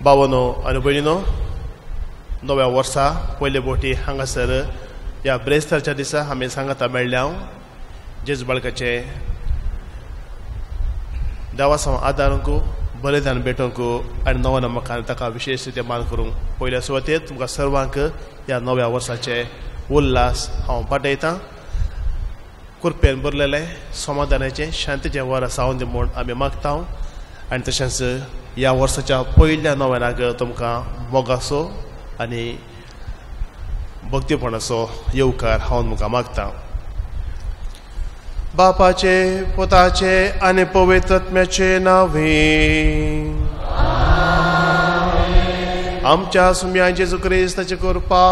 बावनो आनी भयणीनो, नव्या वर्सा पयले बोटी हांगासर ह्या ब्रेस्तारच्या दिसा आमी सांगाता मेळ्ळ्या। जेजू बाळकाचे देवासांव आदारूंक बलिदान भेटोवंक आनी नव्या नमकान ताका विशेश रित्या मान करूंक पयल्या सुवातेर तुमकां सर्वांक ह्या नव्या वर्साचे उल्हास हांव पाठयतां। कृपेन भरलेलें समाधानाचें शांतीचें वर्स जावन दी म्हूण आमी मागता। आनी तशेंच ह्या वर्साच्या पयल्या नव्यानाक तुमकां मोगाचो आनी भक्तीपणाचो येवकार हांव तुमकां मागता। बापाचे, पुताचे आनी पवित्र आत्म्याचे नांवे आमच्या सुम्या जेजू क्रिस्ताची कृपा,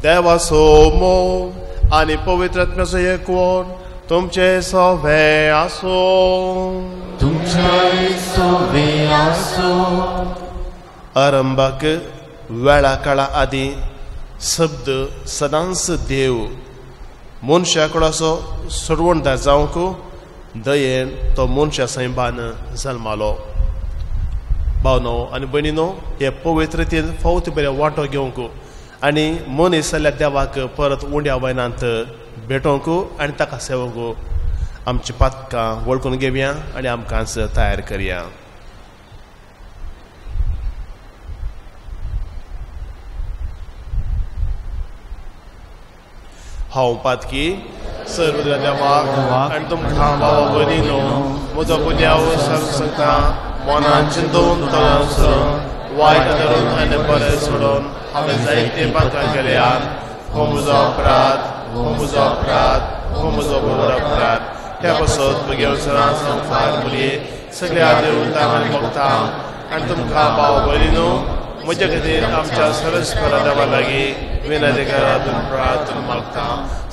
देवाचो मोग आनी पवित्र आत्म्याचो एकवट तुमचे सवे आसूं। तुमचे सवे आसूं। आरंभाक वेळा काळा आदी शब्द सदांच देव मनशा कडेन सोडवणदार जावंक दयेन तो मनशा सैमान जल्मालो। भावनो आनी भयणीनो, हे पवित्रतेन फावत बरे वांटो घेवंक आनी मनीस जाल्यार देवाक परत उंड्या वयनांत भेटोवंक आनी ताका सेवंक आमची पातकां वळखून घेवया आनी आमकांच तयार करया। हांव पातकी सर्व देवाक आनी तुमकां बाबा भयणीनो म्हजो गुन्यांव सांगता। मनान चिंतून तोंडान वायट धरून आनी बरें सोडून हांवें जायते पातकां केल्यात। हो म्हजो अपराध, हो म्हजो अपराध, हो म्हजो व्हड अपराध। त्या पासत म्हगे संवसार मुलये सगळ्या देवतांक आनी भक्तांक आनी तुमकां भाव भयणीनो म्हज्या खातीर आमच्या सरस्परा देवा लागीं विनंती करात प्रार्थना मागता।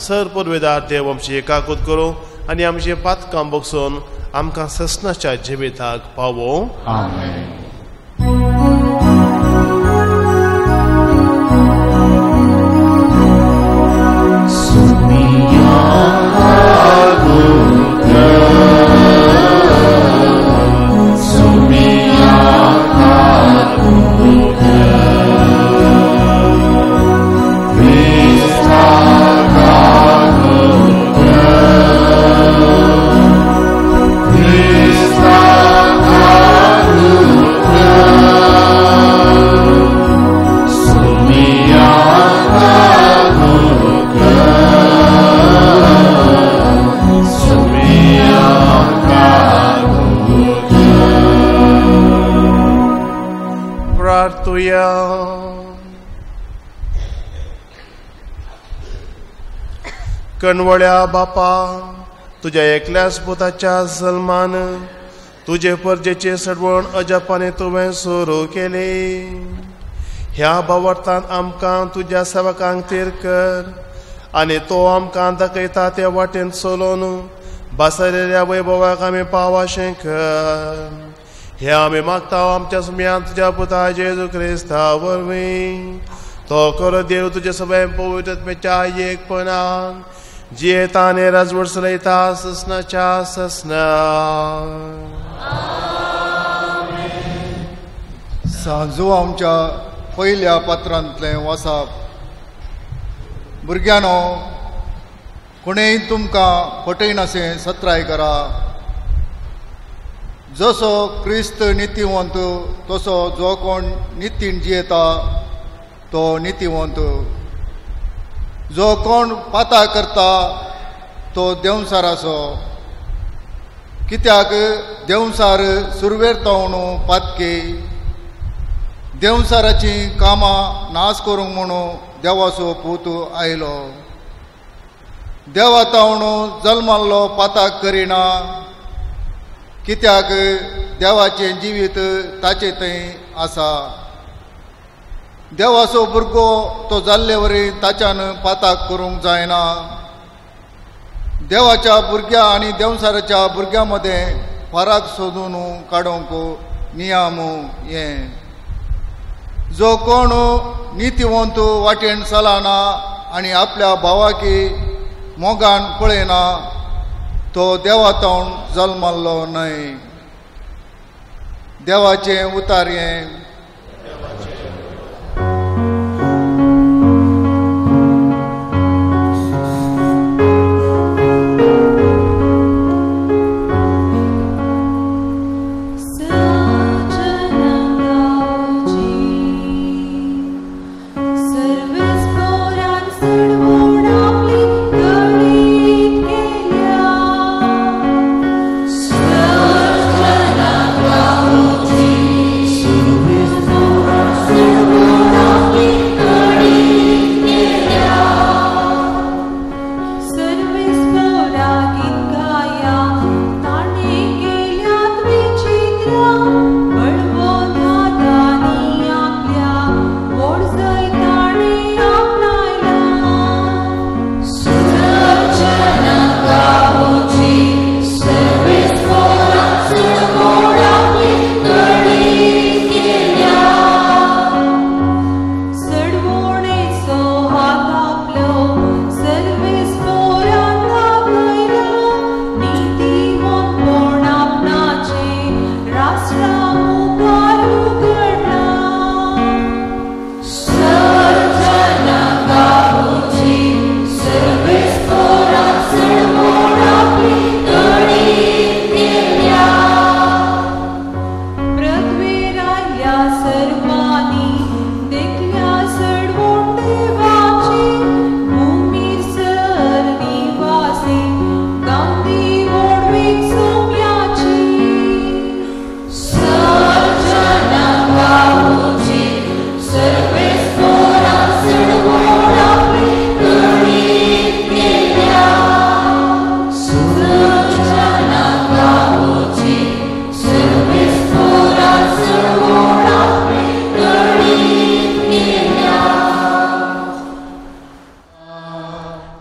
सर पुर्वेदार देव आमची एकाकूत करूं आनी आमची पातकां बगसून आमकां ससनाच्या जिविताक पावोवं। आमेन। कणवळ्या बापा, तुज्या एकल्याच पुताच्या जल्मान तुजे परजेचे सडवण अजापाने तुवें सुरू केले। ह्या भावार्थान आमकां तुज्या सेवकांक थीर कर आनी तो आमकां दाखयता ते वाटेन चलोवन बासलेल्या वैभवाक आमी पावाशें कर। हे आमी मागता आमच्या सुम्यान तुज्या पुता जेजू क्रिस्ता वरवीं। तो खरो देव तुजे सगळें पवित्र आत्म्याच्या एकपणान जियेता आनी राजवट चलयता ससनाच्या ससना। सांजू आमच्या पयल्या पात्रांतलें वाचप। भुरग्यांनो, कोणेय तुमकां फटयनाशें सत्राय करा। जसो क्रिस्त नितीवंत तसो जो कोण नितीन जियेता तो नितीवंत। जो कोण पाता करता तो देंवसाराचो, कित्याक देंवसार सुरवेर तवणू पातके। देंवसाराचीं कामां नाश करूंक म्हणून देवाचो पूत आयलो। देवा तावणू जल्माल्लो पाताक करिना, कित्याक देवाचें जिवीत ताचे थंय आसा। देवाचो भुरगो तो जाल्ले वरी ताच्यान पाताक करूंक जायना। देवाच्या भुरग्या आनी देंवसाराच्या भुरग्यां मदें फरक सोदून काडूंक नियम हें। जो कोण नितीवंत वाटेन चलना आनी आपल्या भावाकी मोगान पळयना तो देवा तावन जल्मल्लो न्हय। देवाचें उतार हें।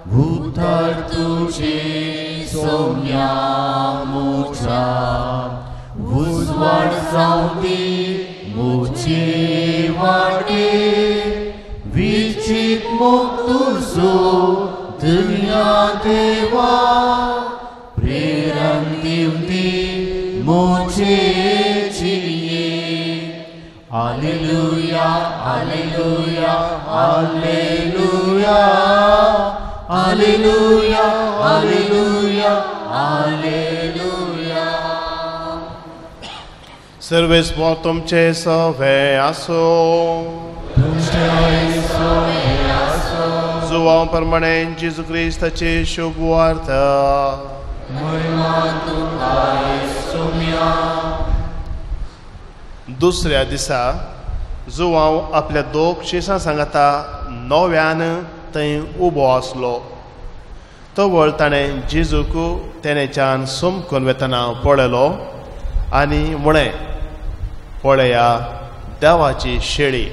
उतर तुझे सोम्या मुझा उजवाड जावंदी मुझे वाटे विचित मोग तुझो दया देवा प्रेरण दिवंदी मुझे जिये. Hallelujah hallelujah hallelujah hallelujah hallelujah hallelujah. Sarves मोग तुमचे सवे आसो. जुवांव प्रमाणे जेजू क्रिस्ताची शुभ वार्ता. दुसऱ्या दिसा जुवांव आपल्या दोग शिसां सांगाता नव्यान थंय उबो आसलो. तवळ ताणें जेजूक तेणेच्यान समकून वेतना पळयलो आनी म्हळें, पळया देवाची शेळी.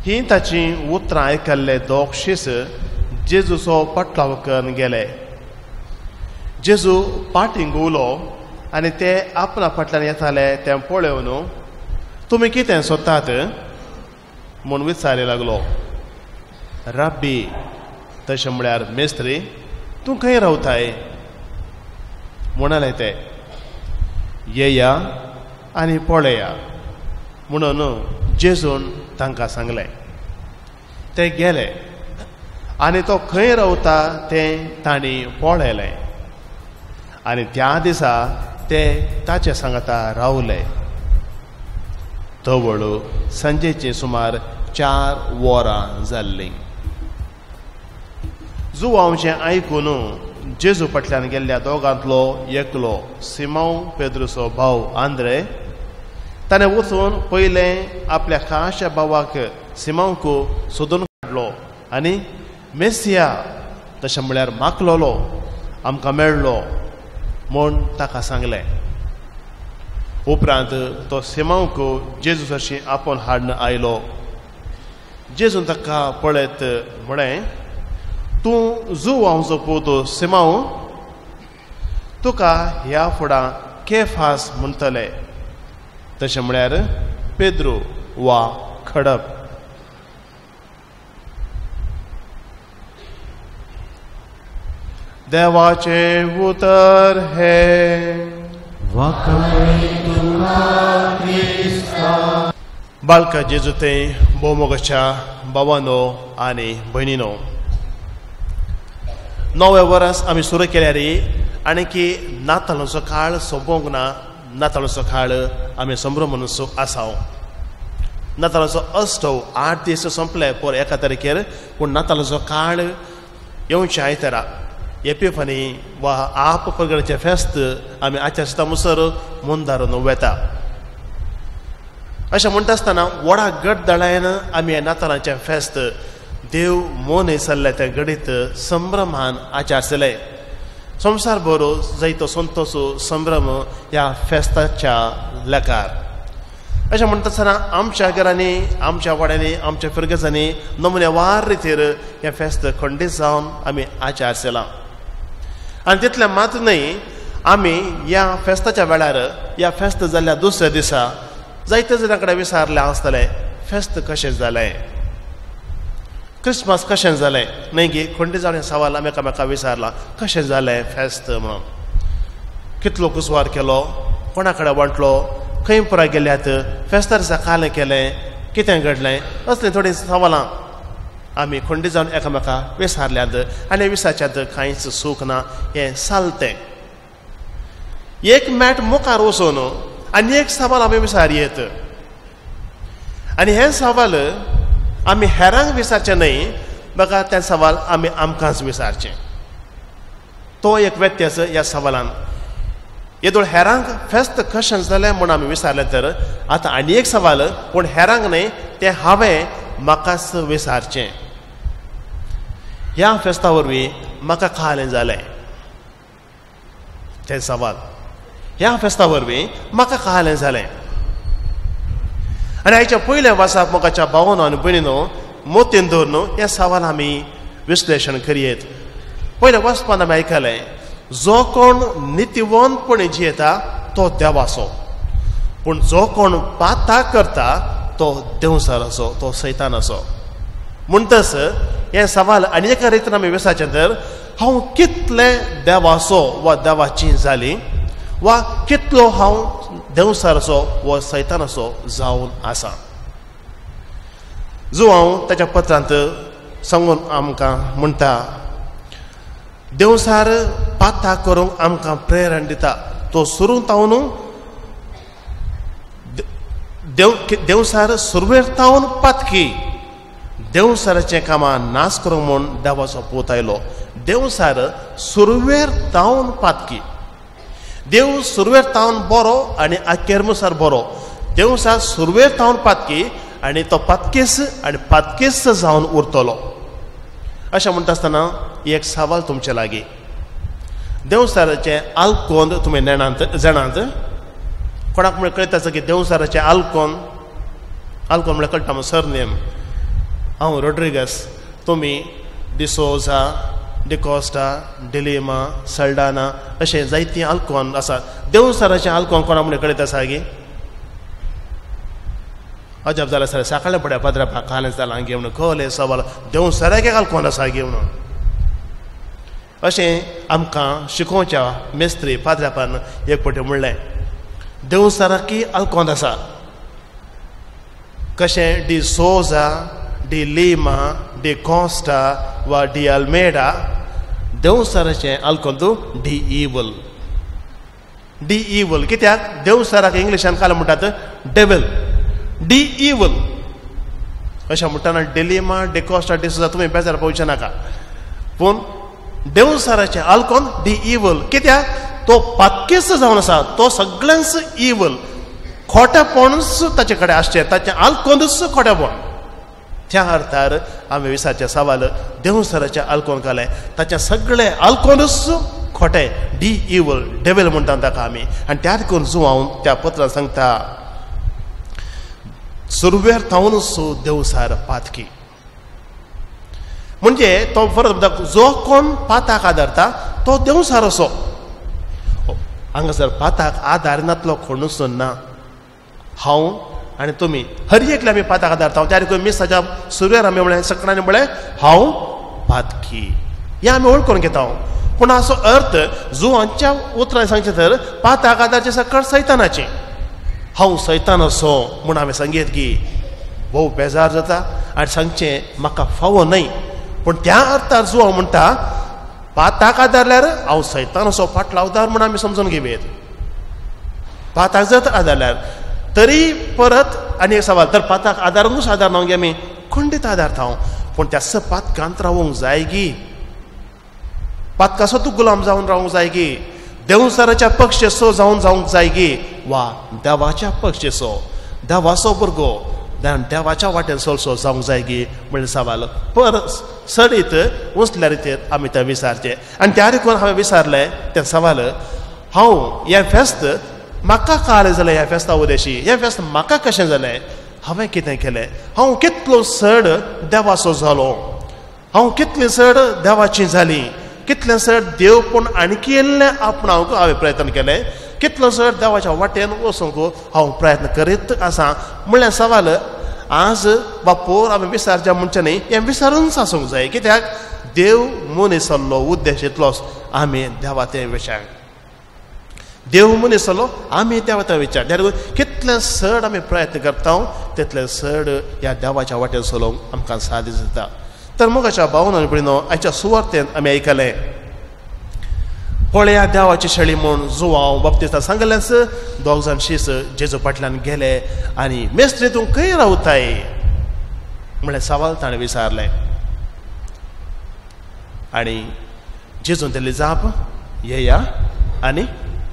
ही ताची उतरां आयकल्ले दोग शीस जेजूचो पाटलाव करून गेले. जेजू पाटीं घुंवलो आनी ते आपणा फाटल्यान येताले तें पळोवन तुमी कितें सोदतात म्हूण विचारी लागलो. राब्बी, तशें म्हळ्यार मेस्त्री, तूं खंय रावताय म्हणाले ते. येया आनी पळया म्हणून जेजून तांकां सांगलें. ते गेले आनी तो खंय रावता तें तांणी पळयलें आनी त्या दिसा ते ताचे सांगाता रावले. तवळ सांजेची सुमार 4 वरां जाल्लीं. जुवांवचें आयकून जेजू फाटल्यान गेल्ल्या दोगांतलो एकलो सिमांव पेद्रूचो भाव आंद्रे ताणें वचून पयलें आपल्या खाशा भावाक सिमांवक सोदून काडलो आनी मेसिया, तशें म्हळ्यार माकलोलो, आमकां मेळ्ळो म्हूण ताका सांगलें. उपरांत तो सिमांवक जेजू सरशीं आपोवन हाडून आयलो. जेजून ताका पळयत म्हळें, तूं जुवांवचो पूत सिमांव, तुका ह्या फुडां केफास म्हणटले, तशें म्हळ्यार पेद्रू वा खडप. देवाचें उतर हें. बाळका जेजू थंय भोवमोगाच्या भावानो आनी भयणीनो, नवें वर्स आमी सुरू केल्यार आनी की नातालांचो काळ सोंपोवंक ना. नातालांचो काळ आमी संभ्रमून आसा. नातालांचो अष्टव 8 दीस सोंपले पोर 1 तारखेर, पूण नातालांचो काळ येवचे आयतारा एपिफनी वा आप परगडचें फेस्त आमी आचारता मुसर मुंदारून वेता. अशें म्हणटा आसतना व्हडा गटदळायन आमी ह्या नातालांचें फेस्त देव मोन सरले तें घडीत संभ्रमान आचारसले. संवसार भर जायतो संतोष संभ्रम ह्या फेस्ताच्या लेखार. अशें म्हणटा आसतना आमच्या घरांनी, आमच्या वाड्यांनी, आमच्या फिरगजांनी नमुनेवार रितीर हें फेस्त खंडीत जावन आमी आचारसलां. आनी तितलें मात्र न्हय, आमी ह्या फेस्ताच्या वेळार, ह्या फेस्त जाल्ल्या दुसऱ्या दिसा जायते जाणां कडेन विचारलें आसतलें, फेस्त कशें जालें, क्रिसमस कशें जालें, न्हय गी? खंडी जावन हें सवाल आमी एकामेका विचारलां, कशें जालें फेस्त म्हणून, कितलो कुसवार केलो, कोणा कडेन वांटलो, खंय पुराय गेल्यात, फेस्ता दिसा कालें केलें, कितें घडलें, असलीं थोडीं सवालां आमी खंडी जावन एकामेका विचारल्यात. आनी विचारच्यात कांयच सूख ना, हें चलतें. एक मॅट मुखार वचून आनी एक सवाल आमी विचारयेत आनी हें सवाल आमी हेरांक विचारचें न्हय, बघा तें सवाल आमी आमकांच विचारचें. तो एक व्यत्यास ह्या सवालान. येदोळ हेरांक फेस्त कशें जालें म्हूण आमी विचारलें तर आतां आनी एक सवाल, पूण हेरांक न्हय, तें हांवें म्हाकाच विचारचें. ह्या फेस्ता वरवीं म्हाका कळ्ळें जालें तें सवाल, ह्या फेस्ता वरवीं म्हाका कळ्ळें जालें. आनी आयच्या पयल्या वासाक मोगाच्या भावानो आनी भयणीनो मोतीन दवरून हें सवाल आमी विश्लेशण करयेत. पयल्या वाचपान आमी आयकलें, जो कोण नितीवंतपणी जियेता तो देवाचो, पूण जो कोण पाता करता तो देवसाराचो, तो सैतानाचो. म्हणटच हें सवाल आनी एका रितीन आमी विचारचें तर हांव कितलें देवाचो वा देवाची जाली वा कितलो हांव देवसाराचो वा सैतानाचो जावन आसा. जो हांव ताच्या पत्रांत सांगून आमकां म्हणटा, देवसार पाता करूंक आमकां प्रेरण दिता. तो सुरू तावन देवसार सुरवेर तावन पातकी देवसाराचें कामां नाश करूंक म्हूण देवाचो पूत आयलो. देवसार सुरवेर तावन पातकी, देव सुरवेर तावन बरो आनी आखेर मुसार बरो. देवसार सुरवेर तावन पातकी आनी तो पातकेस आनी पातकेस जावन उरतलो. अशें म्हणटा आसतना एक सवाल तुमचे लागीं, देवसाराचें आलकोंद तुमी नेणांत जाणांत? कोणाक म्हळ्यार कळटा आसा की देवसाराचें आलकोन, आलकोन म्हळ्यार कळटा मग सरनेम. हांव रोड्रिगस, तुमी डिसोजा, डिकोस्टा, डिलिमा, सल्डाना अशें जायतीं आलकोन आसा. देवसाराचें आलकोन कोणा म्हळ्यार कळटा आसा गी? अजाप जालें सर, सकाळीं पड्या पाद्रा कालें जालां घेवन कळ्ळें सवाल देवसाराक आलकोन आसा घेवन. अशें आमकां शिकोवच्या मेस्त्री पाद्रापान एक पटी म्हणलें, देवसाराकी आलकोंद आसा. कशें डी सोजा, डी लिमा, डी कॉस्टा वा डी अल्मेडा, देवसाराचें आलकोंद डी इवल. डी इवल कित्याक? देवसाराक इंग्लिशान काल म्हणटात डेवल, डी इवल. अशें म्हणटना डिलिमा, डिकॉस्टा, डिसोजा तुमी बेजार पळोवचें नाका, पूण देवसाराचें आलकोन डी इवल कित्याक? तो पातकेस जावन आसा, तो सगळ्यांच इवल, खोटेपणूच ताचे कडेन आसचें, ताचें आलकोंदूच खोटेपण. त्या अर्थार आमी विचारचें सवाल देवसाराचें आलकोन घालें, ताचें सगळें आलकोंदूच खोटें, डी इवल, डेवल म्हणटा ताका आमी. आनी त्या देखून जो हांव त्या पत्रान सांगता, सुरवेर थावनूच देवसार पातकी. म्हणजे तो परत म्हणटा, जो कोण पाताक आदारता तो देवसार असो. हांगासर पाताक आदारनातलो कोणूच ना. हांव आनी तुमी हर एकले आमी पाताक आदारता. त्या देखून मिसाच्या सुरवेर आमी म्हणलें, सगळ्यांनी म्हणलें हांव पातकी, हें आमी वळखून घेता. पूण असो अर्थ जो आमच्या उतरांनी सांगचें तर पाताक आदारचें सकळ सैतानाचें. हांव सैतान असो म्हूण हांवें सांगीत की भोव बेजार जाता आनी सांगचें म्हाका फावो न्हय. पूण त्या अर्थार जो हांव म्हणटा पाताक आदारल्यार हांव सैतान असो फाटलावदार म्हूण आमी समजून घेवयेत. पाताक जर आदारल्यार तरी परत आनी एक सवाल, तर पाताक आदारूनूच आदार ना गे आमी खंडीत आदारता हांव, पूण त्या पातकांत रावूंक जाय गी? पातकासो तूं गुलाम जावन रावूंक जाय गी? देवसाराच्या पक्षेसो जावन जावंक जाय गी वा देवाच्या पक्षेसो, देवाचो भुरगो देवाच्या वाटेन सोलसो जावंक जाय गी म्हणलें सवाल पर सडीत उंचल्या रितीर आमी तें विचारचें. आनी त्या देखून हांवें विचारलें तें सवाल, हांव हें फेस्त म्हाका कळ्ळें जालें, ह्या फेस्ता उदेशी हें फेस्त म्हाका कशें जालें, हांवें कितें केलें, हांव कितलो चड देवाचो जालो, हांव कितलें चड देवाची जाली, कितलें चड देव पूण आणकी येयल्लें आपणावंक हांवें प्रयत्न केलें, कितलो चड देवाच्या वाटेन वचूंक हांव प्रयत्न करीत आसा म्हणल्यार सवाल आज वा पोर हांवें विचारचें म्हणचें न्ही, हें विचारूनच आसूंक जाय. कित्याक देव मनीस जाल्लो उद्देश इतलोच आमी देवा ते विचार, देव मनीस जालो आमी देवा ते विचार. त्या कितलें चड आमी प्रयत्न करता तितलें चड ह्या देवाच्या वाटेन चलोवंक आमकां साध्य जाता. तर मोगाच्या भावन आनी भयणीनो, आयच्या सुवार्तेन आमी आयकलें, पळया देवाची शेळी म्हूण जुवांव बाप्तिस्ता सांगलेंच. दोग जाण शीस जेजू फाटल्यान गेले आनी मेस्त्री तूं खंय रावताय म्हणलें सवाल ताणें विचारलें. आनी जेजून दिली जाप, येया आनी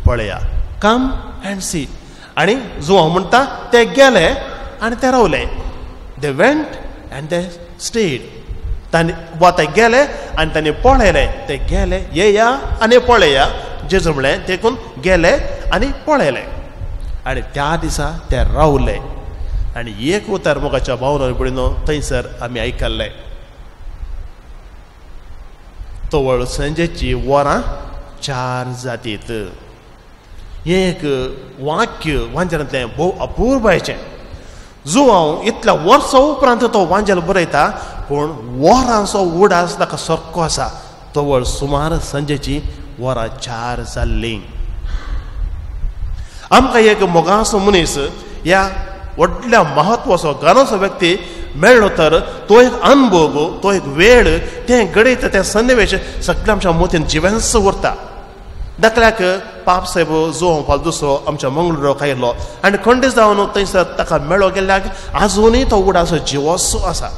पळया, कम अँड सी. आनी जुवांव म्हणटा ते गेले आनी ते रावले, they went and they stayed. तांणी वा ते गेले आनी तांणी पळयलें, ते गेले येया आनी पळया जेजू म्हणलें, देखून गेले आनी पळयलें आनी त्या दिसा ते रावले. आनी एक उतर मोगाच्या भावन आनी भयणीनो थंयसर आमी आयकल्लें, तवळ सांजेची वरां 4 जातीत. हें एक वाक्य वांजेलांतलें भोव अपूर्वायचें. जुवांव इतल्या वर्सां उपरांत तो वांजेल बरयता, पूण वरांचो उडास ताका सारको आसा. तवळ सुमार सांजेची वरां 4 जाल्लीं. आमकां एक मोगाचो मनीस ह्या व्हडल्या म्हत्वाचो गानाचो व्यक्ती मेळ्ळो तर तो एक अनुभव, तो एक वेळ, तें घडयता तें सन्निवेश सगळ्या आमच्या मोतीन जिवेंच उरता. धाकल्याक पाप साहेब जो फाल दुसरो आमच्या मंगळूराक आयलो आनी खंडीस जावन थंयसर ताका मेळो गेल्ल्याक आजुनूय तो उडासो जिवोसो आसा.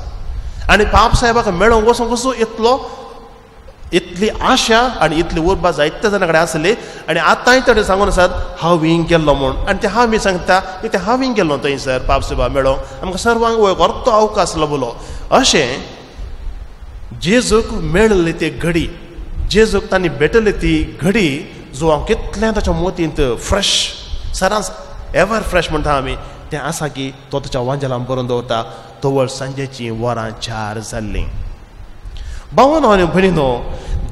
आनी पाप साहेबाक मेळोंक वचोंक कसो इतलो इतली आशा आनी इतली उर्बा जायत्या जाणां कडेन आसली. आनी आतांय थोडे सांगून आसात हांव हिंग गेल्लो म्हूण, आनी ते हांव सांगता की ते हांव हिंग गेल्लो थंयसर पाप साहेबा मेळोंक आमकां सर्वांक एक अर्थ अवकाश लभलो. अशें जेजूक मेळिल्ली ती घडी, जेजूक तांणी भेटली ती घडी जो हांव कितलें ताच्या मोतींत फ्रेश सदांच एवर फ्रेश म्हणटा आमी, तें आसा की तो ताच्या वांजेलान बरोवन दवरता. तवळ सांजेची वरां 4 जाल्लीं. भावानो आनी भयणीनो,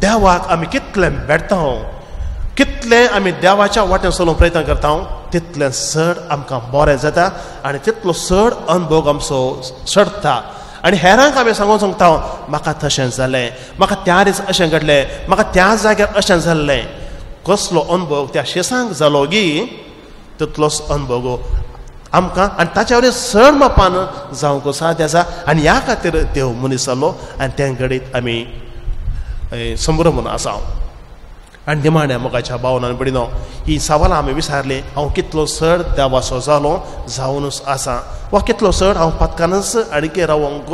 देवाक आमी कितलें भेटता, कितलें आमी देवाच्या वाटेन चलोवंक प्रयत्न करता, तितलें चड आमकां बरें जाता आनी तितलो चड अनुभव आमचो चडटा. आनी हेरांक आमी सांगून सांगता म्हाका तशें जालें, म्हाका त्या दीस अशें घडलें, म्हाका त्या जाग्यार अशें जाल्लें. कसलो अनुभव त्या शेसांक जालो गी तितलोच अनुभव आमकां आनी ताच्या वयर चड मापान जावंक साध्य आसा. आनी ह्या खातीर देव मनीस जालो आनी तें घडीत आमी संभ्रमून आसा. आनी निमाण्या मोगाच्या भावना आनी भयणीनो, ही सवालां आमी विचारलीं, हांव कितलो चड देवाचो जालो जावनूच आसा वा कितलो चड हांव पातकानच आडके रावंक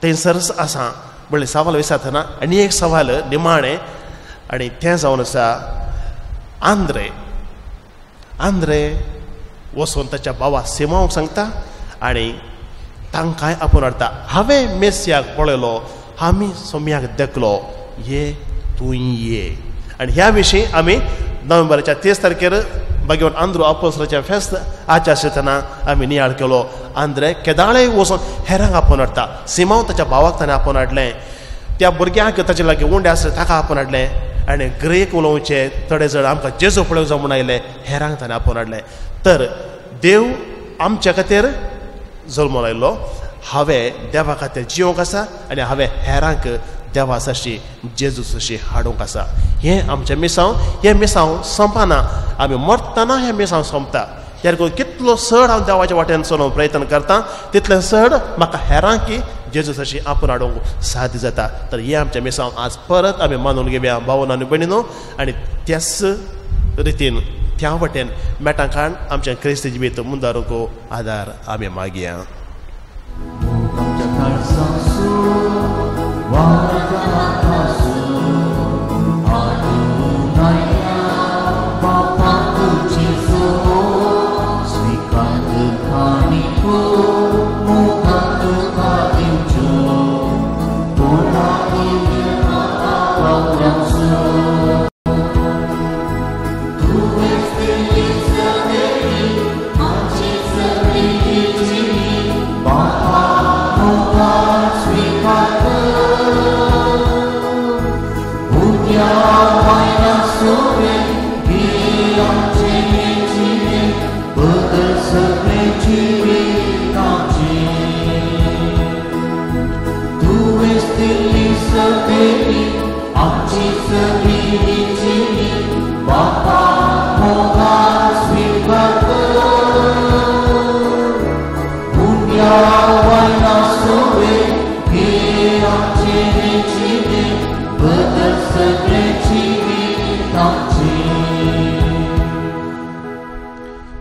थंयसरच आसा म्हणलें सवाल विचारतना आनी एक सवाल निमाणें आनी तें जावन आसा आंद्रे. आंद्रे वचून ताच्या बाबा सिमांवक सांगता आनी तांकांय आपोवन हाडटा, हांवें मेसियाक पळयलो, आमी सोम्याक देखलो, ये तूं ये. आनी ह्या विशीं आमी नोव्हेंबराच्या 30 तारखेर बागेवन आंद्रो आपोसलाचें फेस्त आचारतना आमी नियाळ केलो. आंद्रे केदाळे वचून हेरांक आपोवन हाडटा. सिमांव ताच्या भावाक ताणें आपोवन हाडलें, त्या भुरग्यांक ताचे लागीं उंडे आसले ताका आपोवन हाडलें, आनी ग्रेक उलोवचे थोडे जण आमकां जेजू पळोवंक जाय म्हूण आयले हेरांक ताणें आपोवन हाडलें. तर देव आमच्या खातीर जल्मोन आयलो, हांवें देवा खातीर जिवंक आसा आनी हांवें हेरांक देवा साशी जेजू साशी हाडूंक आसा. हें आमचें मिसांव, हें मिसांव सोंपना, आमी मरतना हें मिसांव सोंपता. त्या कितलो चड हांव देवाच्या वाटेन चलोवंक प्रयत्न करता तितलें चड म्हाका हेरांकी जेजू साशी आपोवन हाडूंक साध्य जाता. तर हें आमचें मिसांव आज परत आमी मानून घेवया भावना आनी भयणीनो, आनी त्याच रितीन त्या वाटेन मेटां काण आमचें क्रिस्ती जिवीत मुंदारूंक आदार आमी मागया.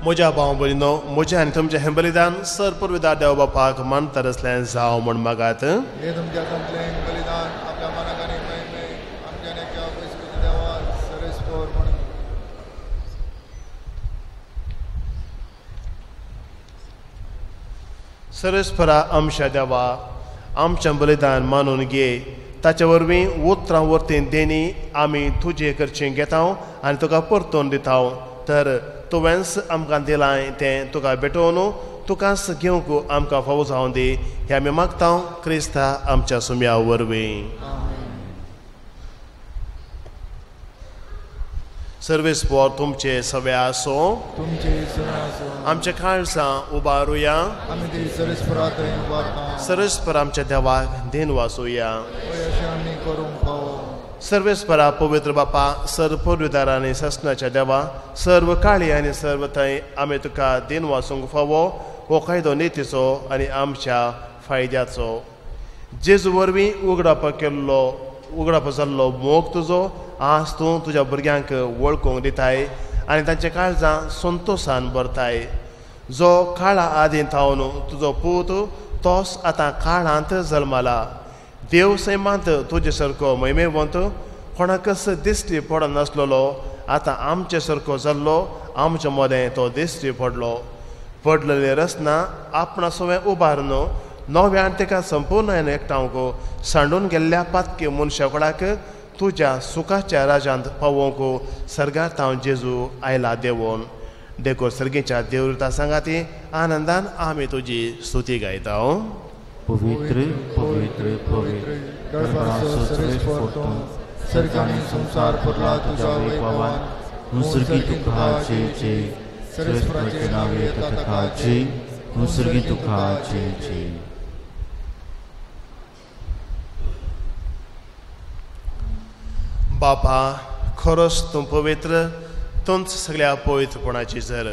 म्हज्या भाव भयणीनो, म्हजें आनी तुमचें हें बलिदान सर पुर्विदार देव बापाक मानता आसलें जावं म्हूण मागात. हे तुमच्या हातांतलें बलिदान आपल्या मनाक आनी महिमेक आमच्या नेक्या देवा सरेस्पोर म्हणून. सरेस्परा आमच्या देवा, आमचें बलिदान मानून घे, ताचे वरवीं उतरां वरतीं देणी आमी तुजे करचें घेता आनी तुका परतून दिता. तर तुवेंच आमकां दिलां तें तुका भेटोवन तुकाच घेवंक आमकां फावो जावन दी, हें आमी मागता क्रिस्ता आमच्या सुम्या वरवीं. सर्वेस्पोर तुमचे सवे आसो तुमचे सवे आसो। आमचे काळजां उबारुया आमी ती सर्वेस्परा थंय उबारता। सर्वेस्पर आमच्या देवाक देन वाचुया अशें आमी करूंक फावो। सर्वेस्परा पवित्र बापा सर्व पुर्विदार आनी सासणाच्या देवा सर्व काळी आनी सर्व थंय आमी तुका देन वाचूंक फावो। हो कायदो नितीचो आनी आमच्या फायद्याचो। जेजू वरवीं उगडाप केल्लो उगडाप जाल्लो मोग तुजो आज तूं तुज्या भुरग्यांक वळखूंक दिताय आनी तांच्या काळजां संतोशान भरताय। जो काळा आदीं थावन तुजो पूत तोच आतां काळांत जल्माला। देव सैमांत तुजे सारको महिमेवंत कोणाकच दिश्टी पडनासलेलो आतां आमचे सारको जाल्लो आमचे मदें तो दिश्टी पडलो। पडलेली रचना आपणा सवें उबारून नव्यान ताका संपूर्ण एकठांवक सांडून गेल्ल्या पातकी मनशा कोणाक तुज्या सुखाच्या राजांत पावोवंक सर्गार तावन जेजू आयला देवोन। देखून सर्गीच्या देवता सांगाती आनंदान आमी तुजी स्तुती गायता। पवित्र पवित्र पवित्र दरबाराचो सर्वेस्पर तूं सर्ग आनी संवसार भरला तुज्या वैभवान। सर्गी तुका जय जय सर्वेस्पराचे नांव येता ताका जय सर्गी तुका जय जय। बापा खरोच तूं पवित्र तूंच सगळ्या पवित्रपणाची जर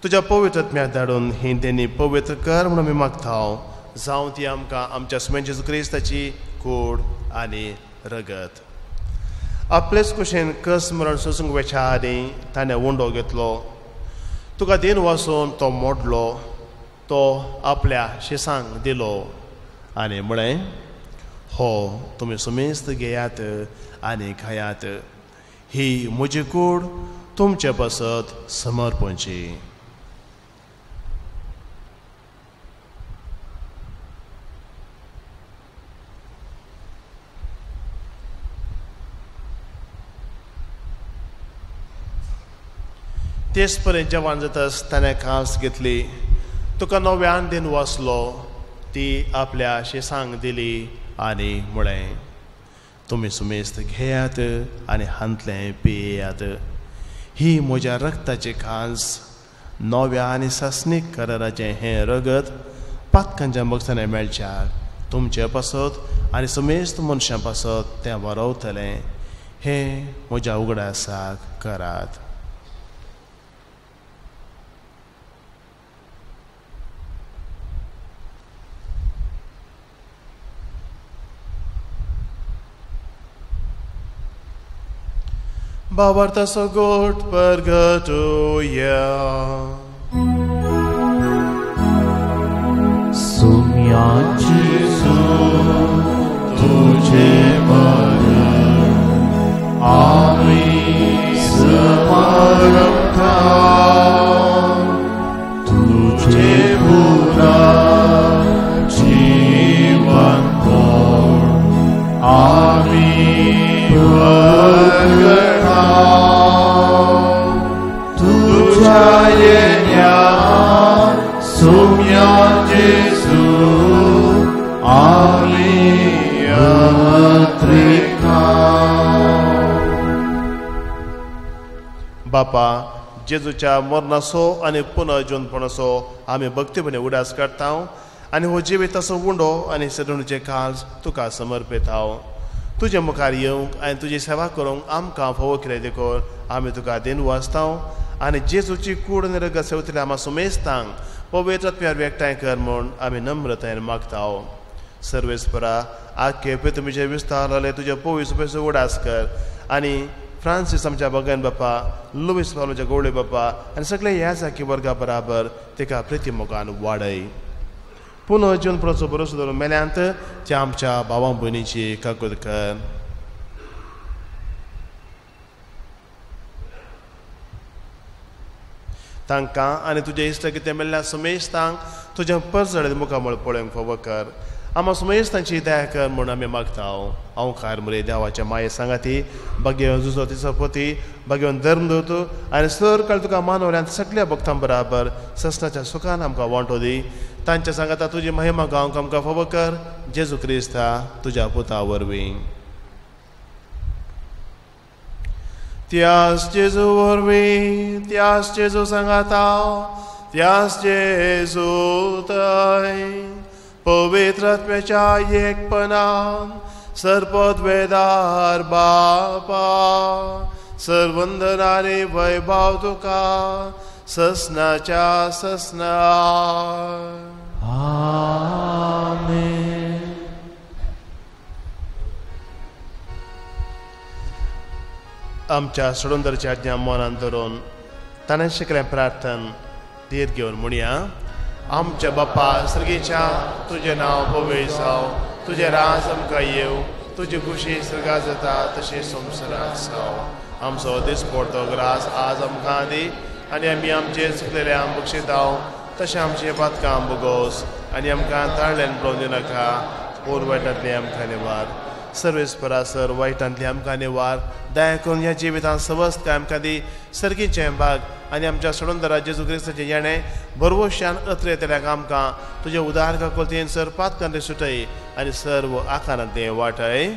तुज्या पवित्र आत्म्याक धाडून ही तेणी पवित्र कर म्हणून आमी मागता। जावं ती आमकां आमच्या सुमेन जेजू क्रिस्ताची कूड आनी रगत। आपलेच कुशेन कस मरण सोसूंक वेच्या आदीं ताणें उंडो घेतलो। तुका दिन वाचून तो मोडलो तो आपल्या शिसांक दिलो आनी म्हळें हो तुमी सुमेस्त घेयात आनी खायात ही म्हजी कूड तुमचे पासत समर्पणची। तेच पर्यंत जेवण जाताच ताणें कांस घेतली तुका नव्यान दिन वाचलो ती आपल्या शिसांक दिली आनी म्हळें तुमी सुमेस्त घेयात आनी हांतलें पियेयात ही म्हज्या रक्ताची कांस नव्या आनी सासणीक कराराचें हें रगत पातकांच्या मगसाने मेळच्या तुमचे पासत आनी समेस्त मनशां पासत तें बरोवतलें हें म्हज्या उगडासाक करात। बाबार्थाचो गोट परगटुया। सुम्या जेजू तुझे मरण आमी समर्पता तुझे पुरा जीवन आमी परगटा तुझ्या येण्या सुम्या जेजू आमी अत्रिता। बापा जेजूच्या मरणाचो आनी पुनर्जीवनपणाचो आमी भक्तीपणे उडास काडटा आनी हो जिविताचो उंडो आनी सदणूचे काळज तुका समर्पिता। तुजे मुखार येवंक आनी तुजी सेवा करूंक आमकां फावो केलें देखून आमी तुका देन वाचता आनी जेजूची कूड आनी रगत सेवतल्या आमा सुमेस्तांक पवित्र आत्म्यार एकठांय कर म्हूण आमी नम्रतायेन मागता। सर्वेस्परा आख्खे पृथ्वीचे विस्तार जाले तुजे पवित्र पैसो उडास कर आनी फ्रांसीस आमच्या बगन बापा लुईस पावलोच्या गवळे बापा आनी सगळे ह्या जाकी वर्गा बराबर तिका प्रिती मोगान वाडय। पुनः जीवनपणाचो भरोसो धरून मेल्यांत त्या आमच्या भावां भयणीची काकूत कर। तांकां आनी तुजे इश्ट कितें मेल्ल्या समेस्तांक तुज्या परजळीत मुखामळ पळोवंक फावो कर। आमा समेस्तांची दया कर म्हूण आमी मागता। हांव खार मुरे देवाच्या माये सांगाती भाग्यवन जुजो तिचो पती भाग्यवन धर्म दवरतो आनी सर काळ तुका मानवल्यांत सगळ्या भक्तां बराबर ससनाच्या सुखान आमकां वांटो दी। तांच्या सांगाता तुजी महिमा गावंक आमकां फावो कर जेजू क्रिस्ता तुज्या पुता वरवीं। त्यास जेजू वरवीं, त्यास जेजू सांगाता, त्यास जेजू थंय पवित्र आत्म्याच्या एकपणान सर्पद्वेदार बापा सर्वंदनाने वैभव तुका ससनाच्या ससना. आमेन. आमच्या सोडून आज्ञा मनान धरून ताणें शिकलें प्रार्थन धीर घेवन म्हणया. आमच्या बापा सर्गेच्या, तुजें नांव पवित्र जावं, तुजें राज आमकां येवं, तुजी खुशी सर्गात जाता तशें संवसारांत जावं. आमचो दिसपडतो ग्रास आज आमकां दी आनी आमी आमचे चुकलेल्या बक्षिताव तशें आमचें पातकां भोगोस आनी आमकां ताळल्यान पळोवन दिनाका, पूण वायटांतलें आमकां निवार. सर्वेस्परा सर वायटांतलें आमकां निवार. दया करून ह्या जिवितांत सवस्त आमकां दी सर्गीचें भाग आनी आमच्या सोडूनदारा जेजू क्रिस्ताचें येणें भरवशान अत्रेतल्याक आमकां तुज्या उदार काकुळतेन सर पातकांतलें सुटय आनी सर्व आकारांतलें वाटय.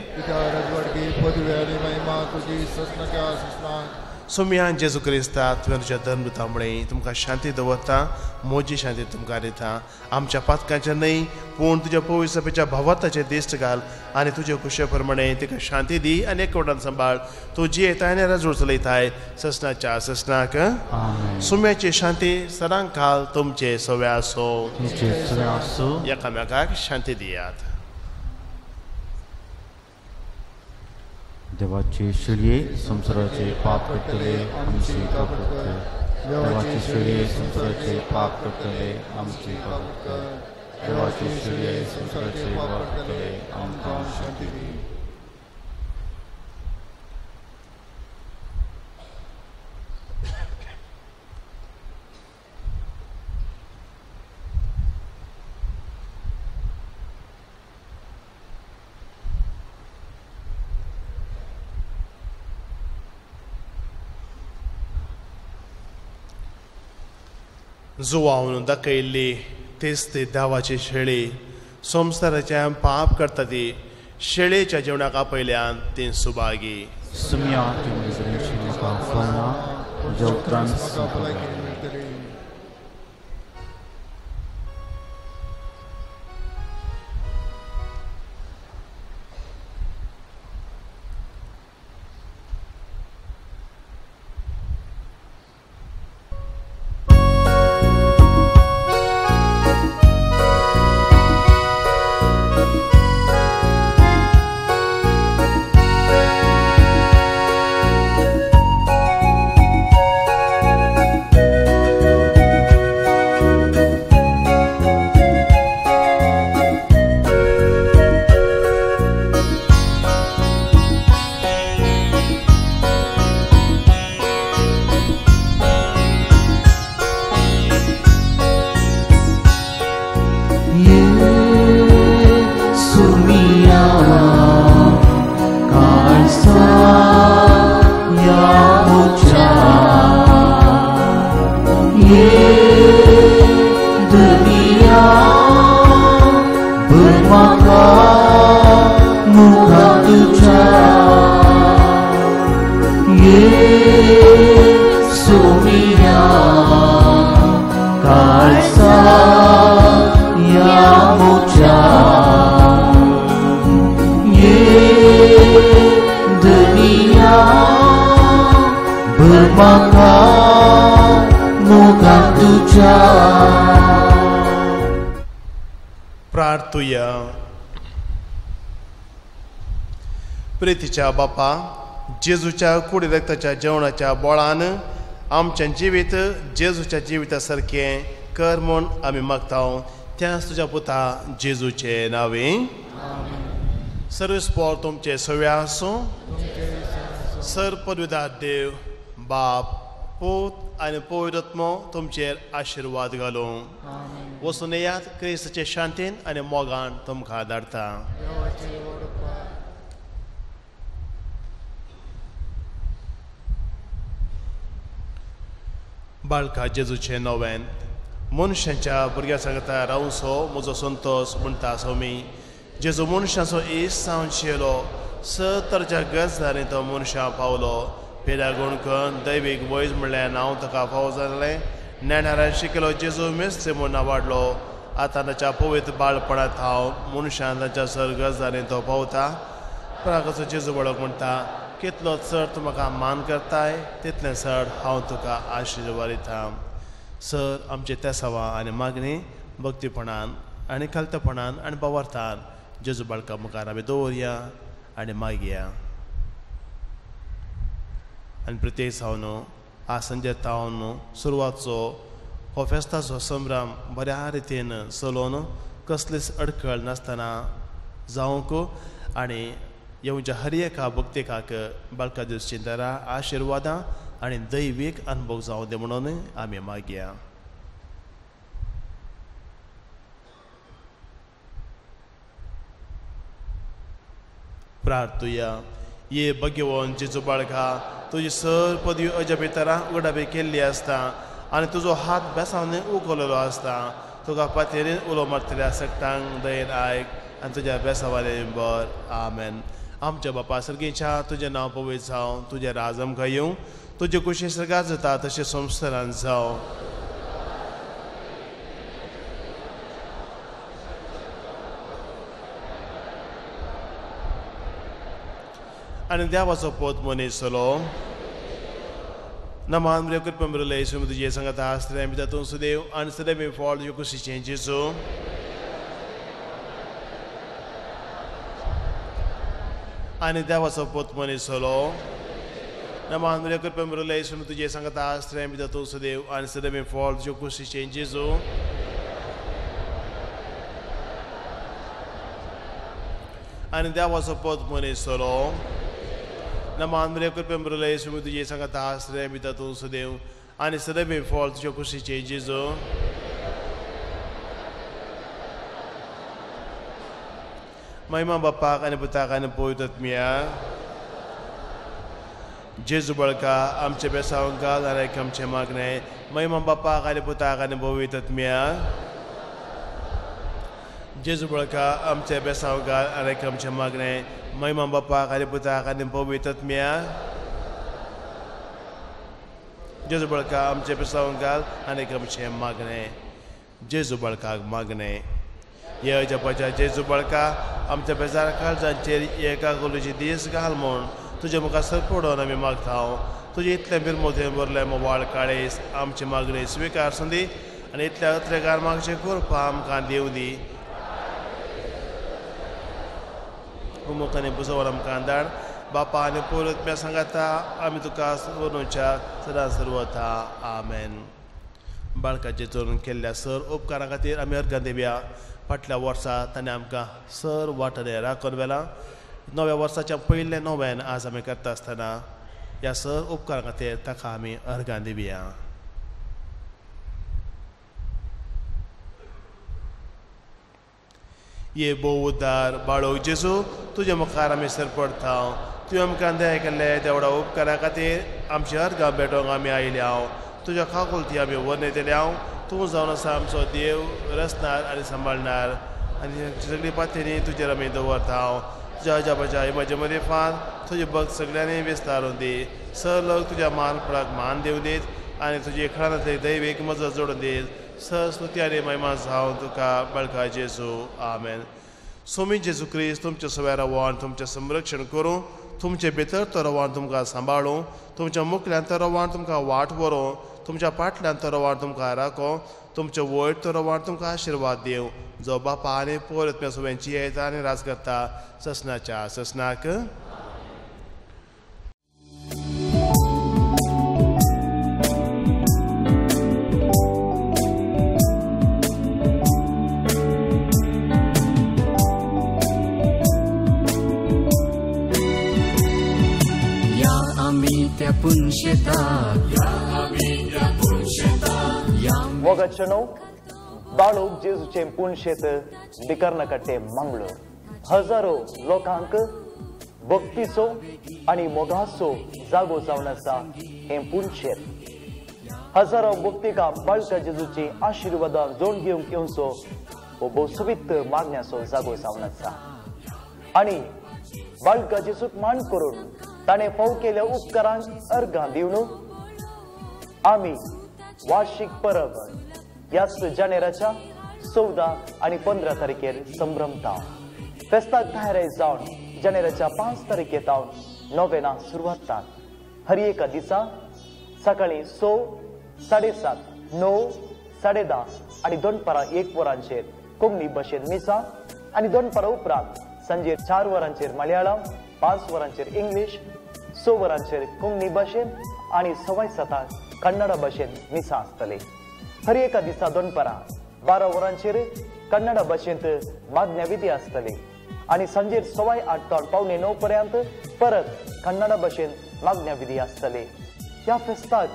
सोम्या जेजू क्रिस्ता, तुवें तुज्या धर्मदूता मुळे तुमकां शांती दवरता, म्हजी शांती तुमकां दिता. आमच्या पातकांचेर न्हय पूण तुज्या पवित्र सभेच्या भावार्थाचेर दिश्ट घाल आनी तुजे खुशे प्रमाणे तिका शांती दी आनी एकवटान सांबाळ. तूं जियेताय आनी राजवट चलयताय ससनाच्या ससनाक. सुम्याची शांती सदां काल तुमचे सव्या आसूं. एकामेकाक शांती दियात. देवाचे शिळये संवसाराचे पाप करतले आमची काकूट कर. देवाचे शिळये संवसाराचे पाप करतले आमची काकूट कर. देवाचे शिळये संवसाराचे पाप करतले आमकां शांती दी. जुवावन दाखयल्ली तेच ती देवाची शेळी संवसाराच्या पाप करता ती शेळेच्या जेवणाक आपयल्यान ती सुभागी. सुम्या प्रार्थुया. प्रितीच्या बापा, जेजूच्या कुडी रक्ताच्या जेवणाच्या बोळान आमचें जिवीत जेजूच्या जिविता सारकें कर म्हूण आमी मागता त्याच तुज्या पुता जेजूचे नांवे. सर्वेस्पोर तुमचे सव्या आसूं. सर पदवीदार देव बाप पूत आनी पवित्र आत्मो तुमचेर आशिर्वाद घालूं. वचून येयात क्रिस्ताचे शांतीन आनी मोगान तुमकां धाडटा. बाळका जेजूचे नोवेन मनशांच्या भुरग्यां सांगता रावसो म्हजो संतोस म्हणटा सोमी. जेजू मनशाचो इश्ट जावन शियलो, स तरच्या गजालींनी तो मनशां पावलो. पेडा गुणकन दैवीक वैज म्हणल्यार नांव ताका फावो जालें. नेणारान शिकलो जेजू मेस्त्री म्हूण नावाडलो. आतां ताच्या पवित्र बाळपणांत हांव मनशान ताच्या सर गजालीं तो पावता. पराकाचो जेजू बाळक म्हणटा, कितलो चड तूं म्हाका मान करताय तितलें चड हांव तुका आशिर्वाद दिता. सर आमचे तेसावां आनी मागणी भक्तीपणान आनी खालतेपणान आनी बावर्थान जेजू बाळका मुखार आमी दवरया आनी मागया. आनी प्रत्येक जावन आज संजे तावन सुरवातचो हो फेस्ताचो संभ्रम बऱ्या रितीन चलोवन कसलीच अडखळ नासतना जावंक आनी येवच्या हर एका भक्तिकाक बाळका दिवची दरा आशिर्वादां आनी दैवीक अनुभव जावं दे म्हणून आमी मागया. प्रार्थुया. ये भगवान जेजू बाळका, तुजी सर पदवी अजापी तरा उगडापी केल्ली आसता आनी तुजो हात बेसावन उखललो आसता. तुका पातयेन उलो मारतल्या सगटांक दयेन आयक आनी तुज्या बेसावाले बर. आमेन. आमच्या बापा सर्गीच्या, तुजें नांव पवित्र जावं, तुजें राज आमकां येवं, तुजे कुशी सर्गात जाता तशें संवसारांत जावं. आनी देवाचो पोत मनीस जालो. नमान मरे कृपा मिरले तुजे सांगता आसतलें भितर तूं सुदेव आनी सदैव फळ तुजे कुशीचें जेजू. आनी देवाचो पोत मनीस जालो. नमान मरे कृपा मिरले तुजे सांगता आसतलें भितर तूं सुदेव आनी सदैव फळ तुजे कुशीचें जेजू. आनी देवाचो पोत मनीस जालो. नमान मरे कृपा मिरले तुजे सांगता आसतलें भितर तूं सुदेव आनी सदैव फळ तुजे कुशीचें जेजू. महिमा बापाक आनी पुताक आनी पवित्र आत्म्याक. जेजू बाळका आमचे बेसांव घाल आनी आमचें मागणें. महिमा बापाक आनी पुताक आनी पवित्र आत्म्याक. जेजू बाळका आमचे बेसांव घाल आनी आमचें मागणें. महिमा बापाक आनी पुताक आनी पवित्र आत्म्याक. जेजू बाळका आमचे बेसांव घाल आनी आमचें मागणें. जेजू बाळकाक मागणें. हे जपाच्या जेजू बाळका आमच्या बेजार काळजांचेर एका गोलूची दीस घाल म्हूण तुजे मुखार सरपडोन आमी मागता. तुजे इतलें बिरमोतें भरलें मोवाळ काळेस आमची मागणी स्विकार संदी आनी इतल्या अत्रेकार मागचें कृपा आमकां दिवं दी. उमुख आनी बुजोवर आमकां धाड. बापा आनी पवित्र सांगाता आमी तुका वरुच्या सदां सर्वता. आमेन. बाळकाचेर चोरून केल्ल्या सर उपकारां खातीर आमी अर्घां दिवया. फाटल्या वर्सा ताणें आमकां सर वाटणे राखून व्हेलां. नव्या वर्साच्या पयलें नव्यान आज आमी करता आसतना ह्या सर उपकारां खातीर ताका आमी अर्घां दिवया. ये भोव उद्दार बाळोक जेजू, तुजे मुखार आमी सर पडता. तुवें आमकां दया केल्ले तेवडा उपकारां खातीर आमची अर्घां भेटोवंक आमी आयल्या. हांव तुज्या काकुळटी आमी वर्णयतले. हांव तूं जावन आसा आमचो देव, रचणार आनी सांबाळणार आनी सगळी पातयेनी तुजेर आमी दवरता. हांव तुज्या अजापाच्या म्हजे मदीं फार तुजे भक्त सगळ्यांनी विस्तारून दी. सर लोक तुज्या मानपणाक मान दिवं दीत आनी तुजी खळांतली दैवीक मजत जोडून दीत. सर स्तुती आनी महिमा जावन तुका बळका जेजू. आमेन. सोमी जेजू क्रिस्त तुमच्या सव्या रवान तुमचें संरक्षण करूं, तुमचे भितर तो रवान तुमकां सांबाळूं, तुमच्या मुखल्यान तो रवान तुमकां वाट व्हरूं, तुमच्या पाटल्यान तो रवान तुमकां राखो, तुमचे वयर तो रवान तुमकां आशिर्वाद दिवं, जो बापा आनी पोर सगळ्यांची येता आनी राज करता ससनाच्या ससनाक. मोगाचेनो बाळूक जेजूचें पुणशेत बिकर्णकट्टे मंगळूर हजारो लोकांक भक्तीचो आनी मोगाचो जागो जावन आसा हें पुणशेत. हजारो भक्तिका बाळका जेजूची आशिर्वादां जोड घेवंक येवचो हो भोवसवीत मागण्याचो जागो जावन आसा आनी बाळका जेजूक मान करून ताणें फाव केल्या उपकारांक अर्घां दिवन आमी वार्षिक परब ह्याच जानेराच्या 14 आनी 15 तारखेर संभ्रमता. फेस्ताक तयार जावन जानेराच्या 5 तारखे तावन नोवेना सुरवात. हर एका दिसा सकाळी 6, 7:30, 9, 10:30 आनी दनपारां 1 वरांचेर कोंकणी भाशेन मिसा आनी दनपारां उपरांत सांजे 4 वरांचेर मलयाळम, 5 वरांचेर इंग्लीश, 6 वरांचेर कोंकणी भाशेन आनी 7:15 कन्नड भाशेन मिसा आसतले. हर एका दिसा दनपारां 12 वरांचेर कन्नड भाशेंत मागण्या विधी आसतली आनी सांजेर 8:15 ते 8:45 पर्यंत परत कन्नड भाशेन मागण्या विधी आसतली. ह्या फेस्ताक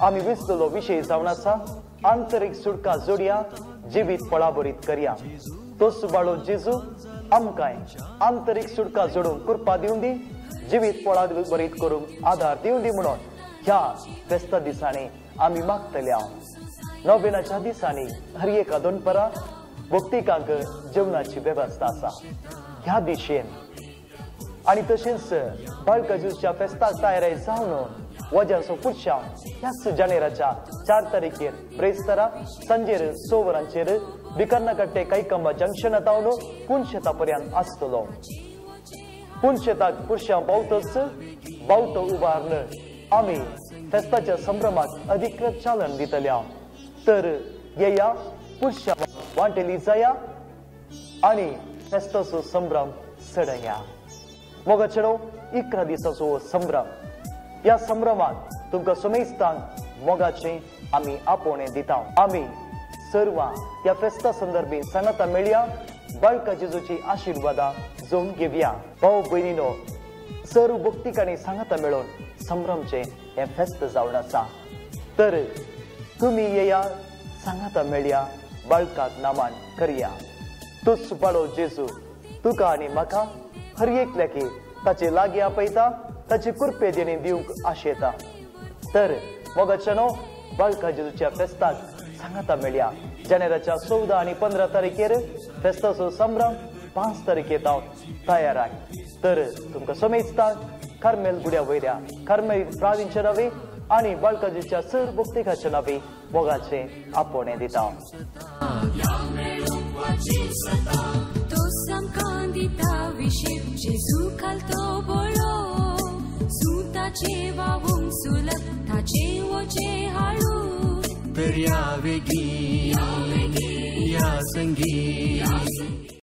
आमी विसलेलो विशय जावन आसा आंतरीक सुटका जोडया, जिवीत फळाभरीत करया. तोच बाळो जेजू आमकांय आंतरीक सुटका जोडूंक कृपा दिवं दी, जिवीत फळाभरीत करूंक आदार दिवं दी म्हणून ह्या फेस्ता दिसांनी आमी मागतल्या. नोवेनाच्या दिसांनी हर एका दनपारां भक्तिकांक जेवणाची वेवस्था आसा. ह्या दिशेन आनी तशेंच बाळकाजूच्या फेस्ताक तयार जावन वज्यांचो पुरशांव ह्याच जानेराच्या 4 तारखेर ब्रेस्तारा सांजेर 6 वरांचेर बिकर्णकट्टे कैकंबा जंक्शना तावन पुनशेता पर्यंत आसतलो. पुनशेताक पुरशांव पावतच बावटो उबारून आमी फेस्ताच्या संभ्रमाक अधिकृत चालन दितल्या. तर येया पुरशांव वांटेली जाया आनी फेस्ताचो संभ्रम चडया. मोगा चेडो 11 दिसाचो संभ्रम. ह्या संभ्रमात तुमकां समेस्तांक मोगाचें आमी आपोवणें दिता. आमी सर्वां ह्या फेस्ता संदर्भी सांगाता मेळया, बाळका जेजूची आशिर्वादां जोडून घेवया. भाव भयणीनो, सर्व भक्तिकांनी सांगाता मेळोवन संभ्रमचें हें फेस्त जावन आसा. तर तुमी येया, सांगाता मेळया, बाळकाक नामान करया. तूच बाळो जेजू तुका आनी म्हाका हर एकल्याकी ताचे लागीं आपयता, ताची कृपे देणे दिवंक आशेता. तर मोगाच्यानो बाळका जेजूच्या फेस्ताक सांगाता मेळया. जानेराच्या 14 आनी 15 तारखेर फेस्ताचो संभ्रम 5 तारखे तावन तयार आहे. तर तुमकां समेस्तांक कार्मेल गुड्या वयल्या कार्मेल प्रावींच्या नावे आनी बाळका जेजूच्या सर भक्तिकाच्या नावे मोगाचें आपोवणें दिता. ताचे वावूंक सुलभ ताचे वचे हाडू दर्या वेगी